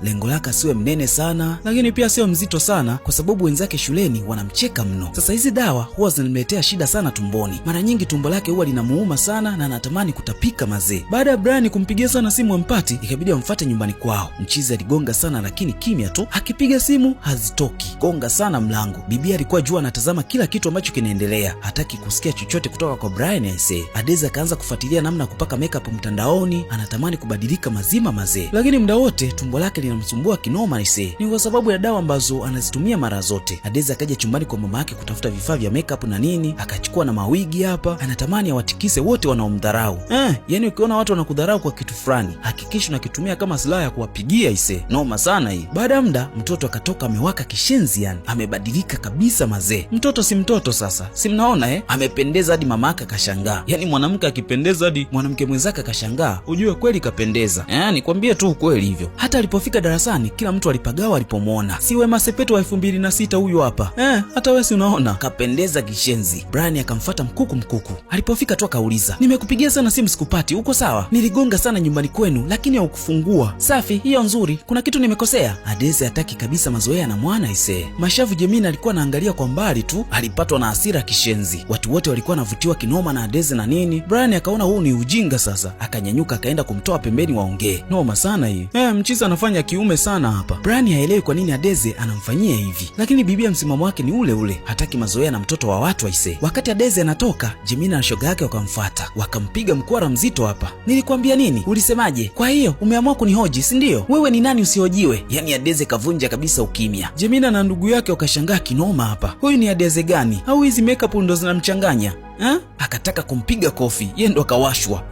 Lengo lake asiwe mnene sana, lakini pia sio mzito sana, kwa sababu wenzake shuleni wanamcheka mno. Sasa hizi dawa huwa zinamletea shida sana tumboni, mara nyingi tumbo lake huwa linamuuma sana na anatamani kutapika mazee. Baada ya Brian kumpigia sana simu ampati, ikabidi amfuate nyumbani kwao. Mchizi aligonga sana, lakini kimya tu, akipiga simu hazitoki, gonga sana mlango. Bibi alikuwa juu anatazama kila kitu ambacho kinaendelea, hataki kusikia chochote kutoka kwa Brian aisee. Adeza akaanza kufuatilia namna ya kupaka makeup mtandaoni, anatamani kubadilika mazima mazee, lakini muda wote tumbo lake linamsumbua kinoma aisee. Ni kwa sababu ya dawa ambazo anazitumia mara zote. Adeza akaja chumbani kwa mama yake kutafuta vifaa vya makeup na nini, akachukua na mawigi hapa, anatamani awatikise wote wanaomdharau. Yani ukiona watu wanakudharau kwa kitu fulani, hakikisha unakitumia kama silaha ya kuwapigia aisee. Noma sana hii. Baada ya muda mtoto akatoka amewaka kishenzi, yani amebadilika kabisa mazee. Mtoto si mtoto sasa, si mnaona eh? Amependeza hadi mama yake akashangaa. Yani mwanamke akipendeza hadi mwanamke mwenzake akashangaa, ujue kweli kapendeza. Nikwambie tu ukweli hivyo. Hata alipofika darasani kila mtu alipagawa alipomwona. Si Wema Sepetu wa 2006 huyu hapa. Hata wewe si unaona kapendeza kishenzi. Brian akamfuata mkuku mkuku. Alipofika tu akauliza, nimekupigia sana simu sikupati, uko sawa? Niligonga sana nyumbani kwenu lakini haukufungua. Safi, hiyo nzuri, kuna kitu nimekosea? Adeze hataki kabisa mazoea na mwana isee. Mashavu Jemina alikuwa anaangalia kwa mbali tu, alipatwa na hasira kishenzi. Watu wote walikuwa wanavutiwa kinoma na Adeze na nini. Brian akaona huu ni ujinga sasa, akanyanyuka akaenda kumtoa pembeni waongee. Noma sana hii. Mchizi anafanya kiume sana hapa. Brian haelewi kwa nini Adeze anamfanyia hivi, lakini bibia msimamo wake ni ule ule, hataki mazoea na mtoto wa watu aisee. Wakati Adeze anatoka, Jemina na shoga yake wakamfuata, wakampiga mkwara mzito hapa. Nilikwambia nini? Ulisemaje? Kwa hiyo umeamua kunihoji, si ndio? Wewe ni nani usihojiwe? Yani Adeze kavunja kabisa ukimya. Jemina na ndugu yake wakashangaa kinoma hapa, huyu ni Adeze gani? Au hizi makeup ndo zinamchanganya? Akataka kumpiga kofi, ye ndo akawashwa.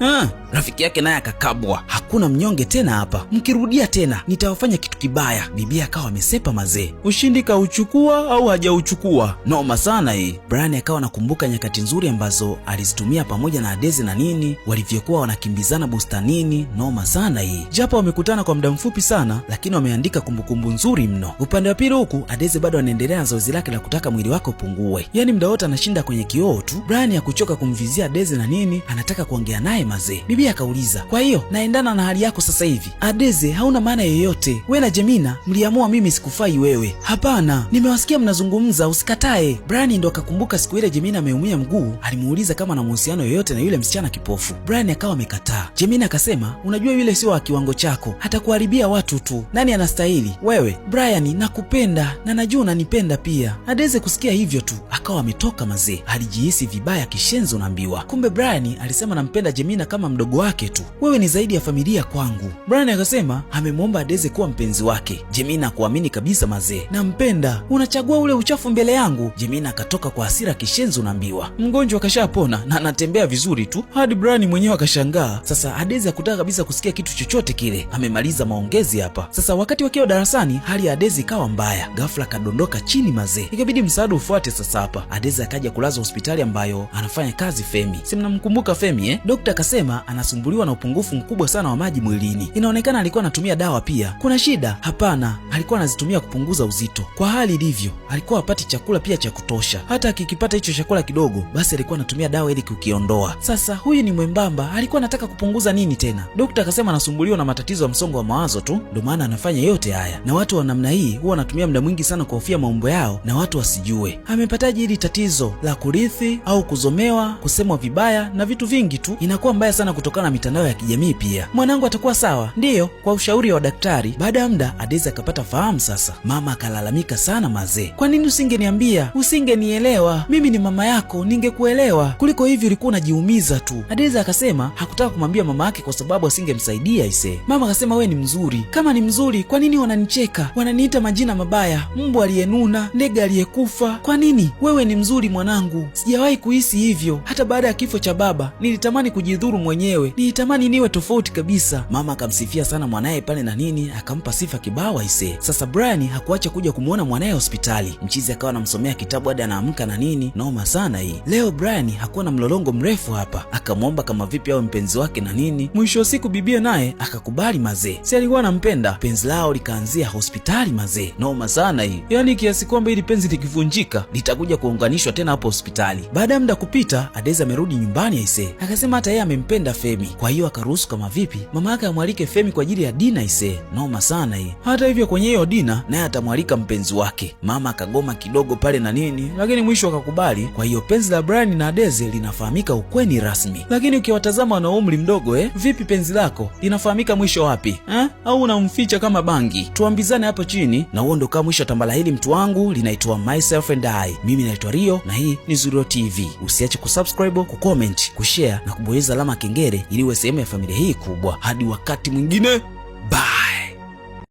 Rafiki yake naye akakabwa. Hakuna mnyonge tena hapa, mkirudia tena nitawafanya kitu kibaya. Bibi akawa amesepa mazee. Ushindi kauchukua au hajauchukua? Noma sana hii. Brian akawa anakumbuka nyakati nzuri ambazo alizitumia pamoja na Adeze na nini, walivyokuwa wanakimbizana bustanini. Noma sana hii. Japo wamekutana kwa muda mfupi sana, lakini wameandika kumbukumbu nzuri mno. Upande wa pili huku Adeze bado anaendelea na zoezi lake la kutaka mwili wake upungue, yaani muda wote anashinda kwenye kioo tu. Brian hakuchoka kumvizia Adeze na nini, anataka kuongea naye mazee. Bibi akauliza, kwa hiyo naendana na hali yako sasa hivi? Adeze, hauna maana yoyote. We na Jemina mliamua mimi sikufai wewe. Hapana, nimewasikia mnazungumza, usikatae. Brian ndo akakumbuka siku ile Jemina ameumia mguu, alimuuliza kama ana mahusiano yoyote na yule msichana kipofu. Brian akawa amekataa. Jemina akasema, unajua yule sio wa kiwango chako, hatakuharibia watu tu. Nani anastahili? Wewe. Brian, nakupenda na najua unanipenda pia. Adeze kusikia hivyo tu akawa ametoka mazee, alijihisi vibaya kishenzi, unaambiwa. Kumbe Brian alisema nampenda Jemina kama mdogo wake tu, wewe ni zaidi ya familia kwangu. Brian akasema amemwomba Adeze kuwa mpenzi wake. Jemina kuamini kabisa mazee, nampenda, unachagua ule uchafu mbele yangu. Jemina akatoka kwa hasira kishenzi, unaambiwa. Mgonjwa akashapona na anatembea vizuri tu, hadi Brian mwenyewe akashangaa. Sasa Adeze hakutaka kabisa kusikia kitu chochote kile, amemaliza maongezi hapa. Sasa wakati wakiwa darasani, hali ya Adeze ikawa mbaya, ghafla akadondoka chini mazee, ikabidi msaada ufuate. Sasa hapa Adeze akaja kulazwa hospitali ambayo anafanya kazi Femi. Si mnamkumbuka Femi eh? Dokta akasema anasumbuliwa na upungufu mkubwa sana wa maji mwilini. Inaonekana alikuwa anatumia dawa pia. Kuna shida? Hapana, alikuwa anazitumia kupunguza uzito. Kwa hali ilivyo, alikuwa hapati chakula pia cha kutosha. Hata akikipata hicho chakula kidogo, basi alikuwa anatumia dawa ili kukiondoa. Sasa huyu ni mwembamba, alikuwa anataka kupunguza nini tena? Dokta akasema anasumbuliwa na matatizo ya msongo wa mawazo tu, ndio maana anafanya yote haya. Na watu wa namna hii huwa wanatumia muda mwingi sana kuhofia maumbo yao na watu wasijue. Amepataje hili tatizo la kurithi au kuzomewa, kusemwa vibaya na vitu vingi tu? Inakuwa mbaya sana kutokana na mitandao ya kijamii pia. Mwanangu atakuwa sawa, ndiyo, kwa ushauri wa daktari. Baada ya muda Adeze akapata fahamu sasa. Mama akalalamika sana mazee, kwa nini usingeniambia? Usingenielewa? Mimi ni mama yako, ningekuelewa kuliko hivi ulikuwa unajiumiza tu. Adeze akasema hakutaka kumwambia mama yake kwa sababu asingemsaidia ise. Mama akasema we ni mzuri, kama ni mzuri kwa nini wananicheka, wananiita majina mabaya, mbwa aliyenuna, ndege aliyekufa? Kwa nini? Wewe ni mzuri mwanangu, sijawahi kuhisi hivyo. Hata baada ya kifo cha baba nilitamani kujidhuru mwenyewe, nilitamani niwe tofauti kabisa. Mama akamsifia sana mwanaye pale na nini, akampa sifa kibao aise. Sasa Brian hakuacha kuja kumwona mwanaye hospitali. Mchizi akawa anamsomea kitabu hadi anaamka na nini. Noma sana hii. Leo Brian hakuwa na mlolongo mrefu hapa, akamwomba kama vipi awe mpenzi wake na nini. Mwisho wa siku bibie naye akakubali mazee, si alikuwa anampenda. Penzi lao likaanzia hospitali mazee. Noma sana hii, yaani kiasi kwamba ili penzi likivunjika litakuja kuunganishwa tena hapo hospitali. Baada ya muda kupita, Adeze amerudi nyumbani aisee, akasema hata yeye amempenda Femi, kwa hiyo akaruhusu kama vipi mama yake amwalike Femi kwa ajili ya dinner aisee. Noma sana hii. Hata hivyo kwenye hiyo dinner naye atamwalika mpenzi wake. Mama akagoma kidogo pale na nini, lakini mwisho akakubali. Kwa hiyo penzi la Brian na Adeze linafahamika ukweni rasmi. Lakini ukiwatazama wana umri mdogo vipi penzi lako linafahamika mwisho wapi eh? Au unamficha kama bangi? Tuambizane hapo chini, na huo ndo kama mwisho wa tambala hili mtu wangu, linaitwa Myself and I. Mimi naitwa Rio na hii ni Zurio TV. Usiache kusubscribe, kucomment, kushare na kubonyeza alama ya kengele ili uwe sehemu ya familia hii kubwa. Hadi wakati mwingine, bye.